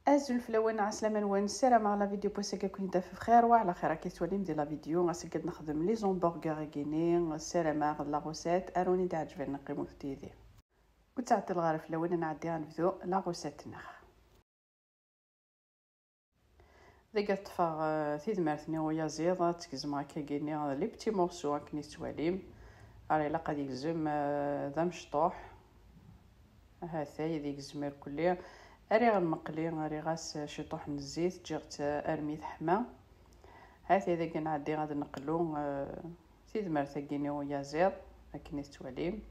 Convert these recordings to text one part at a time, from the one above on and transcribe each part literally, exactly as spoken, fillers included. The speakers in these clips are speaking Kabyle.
Azul fell-awen, ɛeslama-nwen, ssarameɣ la vidéo n wass-agi ad ken-id-taf bxir wa ɛla xir. Akka tettwalim di la vidéo, ass-agi ad nexdem les hamburgers-agi-ni, ssarameɣ la recette ad wen-d-teɛǧeb, qqimet yid-i. Ur ttɛeṭṭileɣ ara fell-awen, ad nɛeddi ad nebdu la recette-nneɣ. Dagi ad ṭṭfeɣ, eh, tidmert-nni uyaziḍ, ad tt-gezmeɣ akkagi-nni les petits morceaux akken i tettwalim. Ara ilaq ad yegzem, eh, d amecṭuḥ. Hatay ad yegzem irkelli. Rriɣ lmeqli, rriɣ-as ciṭuḥ n zzit, ǧǧiɣ-tt armi teḥma. Hatay dagi nɛeddi ad neqlu, eh, tidmert-agi-nni uyaziḍ, akken i tettwalim.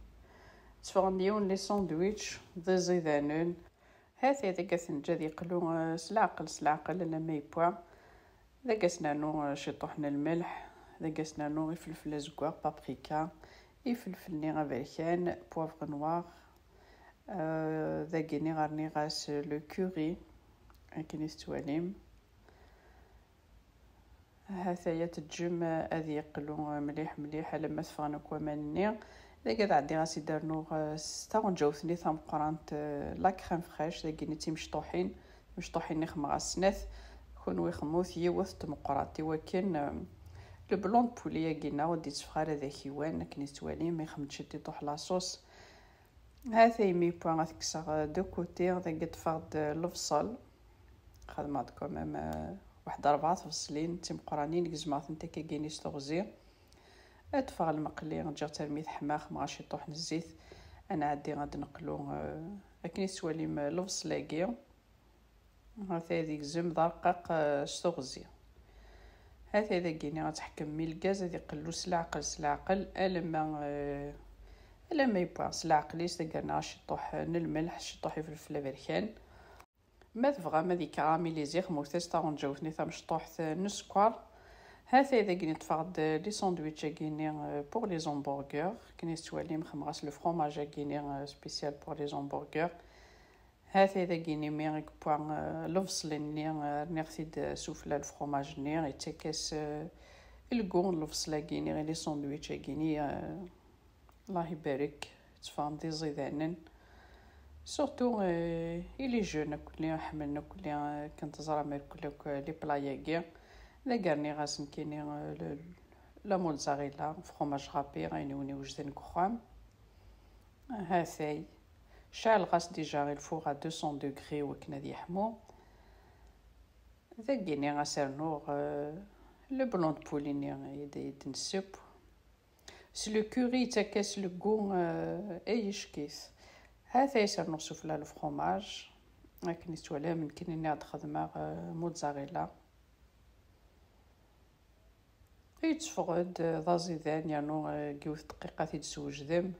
Tteffɣen-d yiwen les sandwichs d iẓidanen. Hatay dagi ad t-neǧǧ ad yeqlu, eh, s leɛqel, s leɛqel, alamma yewwa. Dagi ad s-nernu, eh, ciṭuḥ n lmelḥ, dagi ad s-nernu ifelfel azeggaɣ, paprika, ifelfel-nni aberkan, poivre noir. Eh, dagi-nni rniɣ-as le curry, akken i tettwalim. Hataya teǧǧem ad yeqlu mliḥ mliḥ alamma teffɣen akk waman-nni. Dagi ad ɛeddiɣ ad s-id-rnuɣ, eh, s taɣenǧawt-nni tameqqrant, eh, la crème fraîche, dagi-nni d timecṭuḥin. Timecṭuḥin-nni xemmeɣ-as snat, kunwi xemmut yiwet n tmeqqrant, i wakken, eh, le blanc de poulet-agi-nneɣ ur d-itteffeɣ ara d akiwan, akken i tettwalim, ixemmem-d ciṭuḥ la sauce. Hatay imi yewwa ad t-kkseɣ de côté, dagi ṭṭfeɣ-d lebṣel. Xedmeɣ-d quand même, euh, waḥed rebɛa tbeṣlin d timeqqranin, gezmeɣ-tent akkagi-ni s teɣzi. Ad ṭṭfeɣ lmeqli, ǧǧiɣ-tt armi teḥma, xemmeɣ-as ciṭuḥ n zzit. Ad nɛeddi ad d-neqlu, euh, akken i tettwalim, euh, lebṣel-agi. Hatay ad yegzem d arqaq, eh, s teɣzi. Hatay dagi-ni ad tḥekkem mi lgaz ad iqellu s leɛqel, s leɛqel, alamma, eh, alamma yewwa s leɛqel-is, dagi rniɣ ciṭuḥ n lmelḥ, ciṭuḥ ifelfel aberkan. Ma tebɣam ad yekaramilizi, xemmut-as taɣenǧawt-nni tamecṭuḥt n sskeṛ. Hatay dagi-ni ṭṭfeɣ-d les sandwichs-agi-ni, eh, pour les hamburgers. Akken i tettwalim, xemmeɣ-as le fromage-agi-ni, eh, spécial pour les hamburgers. Hatay dagi-ni mi i yewwa, eh, lebṣel-nni, eh, rniɣ-t-id, eh, sufella lefromaj-nni, yettak-as, eh, lgu n lebṣel-agi-ni i les sandwichs-agi-ni, eh, Allah ibarek, tteffɣen d iẓidanen. Surtout, eh, i les jeunes akk-nni, ḥemmlen akk-nni, eh, akken teẓram irkelli akk, eh, les plats-agi. Dagi rniɣ-as nekkini, eh, le, la mozzarella, fromage râpé, ayen i wen-iwejden deg uxxam. Hatay. Ceɛleɣ-as déjà le four à deux cents degrés wakken ad yeḥmu. Dagi-ni ad s-rnuɣ, euh, le blanc de poulet-nni i d-, i d-nesseww. S le curry yettak-as le goût, euh, ay ickit. Hatay ad s-rnuɣ sufella le fromage. Akken i tettwalim, nekkini ad xedmeɣ, euh, mozzarella. Yetteffeɣ-d d aẓidan, yernu, eh, deg yiwet dqiqa ad t-id-teswejdem.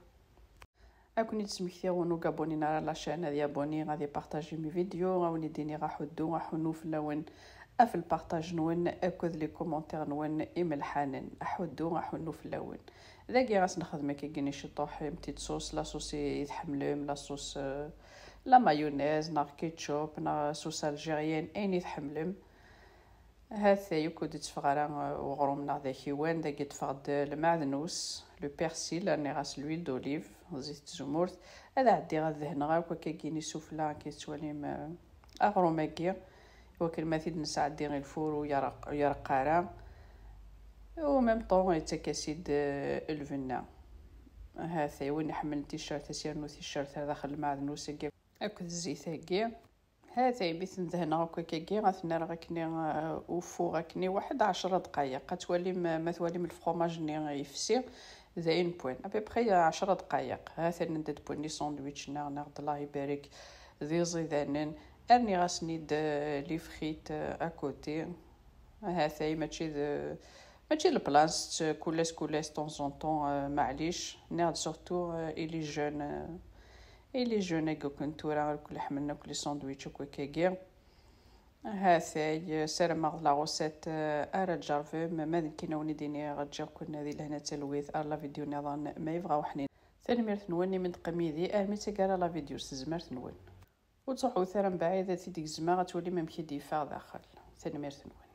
Ad ken-id-smektiɣ win ur gabunin ara la chaîne, ad yabuni, ad ipartaji mes vidéos, ad wen-id-iniɣ aḥuddu, aḥunnu fell-awen, af lpartaj-nwen akked les commentaires-nwen imelḥanen. Aḥuddu, aḥunnu fell-awen. Dagi ad s-nexdem akkagi-ni ciṭuḥ, une petite sauce, la sauce i tḥemmlem, la sauce, euh, la mayonnaise, neɣ ketchup, neɣ sauce algérienne, ayen i tḥemmlem. Hatay, ur d-itteffeɣ ara, uh, uɣrum-nneɣ d akiwan. Dagi ṭṭfeɣ-d lmeɛdnus, le persil, rniɣ-as l'huile d'olive, zzit n tzemmurt. Ad ɛeddiɣ ad dehneɣ akk akkagi-ni sufella, akken tettwalim, uh, aɣrum-agi, iwakken ma t-id-nesɛeddi i lfur ur yereq, ur yereq ara. Au même temps, yettak-as-id, uh, lbenna. Hatay, win iḥemmlen ticcert, ad s-yernu ticcert ar daxel lmeɛdnus-agi akked zzit-agi. Hatay mi ten-dehneɣ akk akkagi, ad ten-rreɣ akkenni, uh, uffuɣ akkenni waḥed ɛecra dqayeq. Ad twalim, uh, ma twalim lefromaj-nni yefsi, d ayen n win. À peu près ɛecra dqayeq. Hatay anda d-wwin les sandwichs-nneɣ, neɣ d Allah ibarek, d iẓidanen. Rniɣ-asen-id, uh, les frites, uh, à côté. Hatay mačči d, mačči d le plat, kul ass, kul ass, temps en temps, euh, maɛlic. Nniɣ-d surtout, euh, i les jeunes, euh, i les jeunes-agi akk n tura, akk ḥemmlen akk les sandwichs akk akkagi. Hatay, euh, ssarameɣ d la recette, euh, ara tjerrbem, ma d nekkini ad wen-id-iniɣ, ǧǧiɣ-ken di lehna d talwit, ar la vidéo nniḍen, ma yebɣa weḥnin. Tanemmirt-nwen imi d-teqqim yid-i armi d taggara la vidéo s tezmert-nwen. Ur ttruḥut ara mebɛid, ad t-id-gezmeɣ, ad twalim amek i d-yeffeɣ daxel. Tanemmirt-nwen.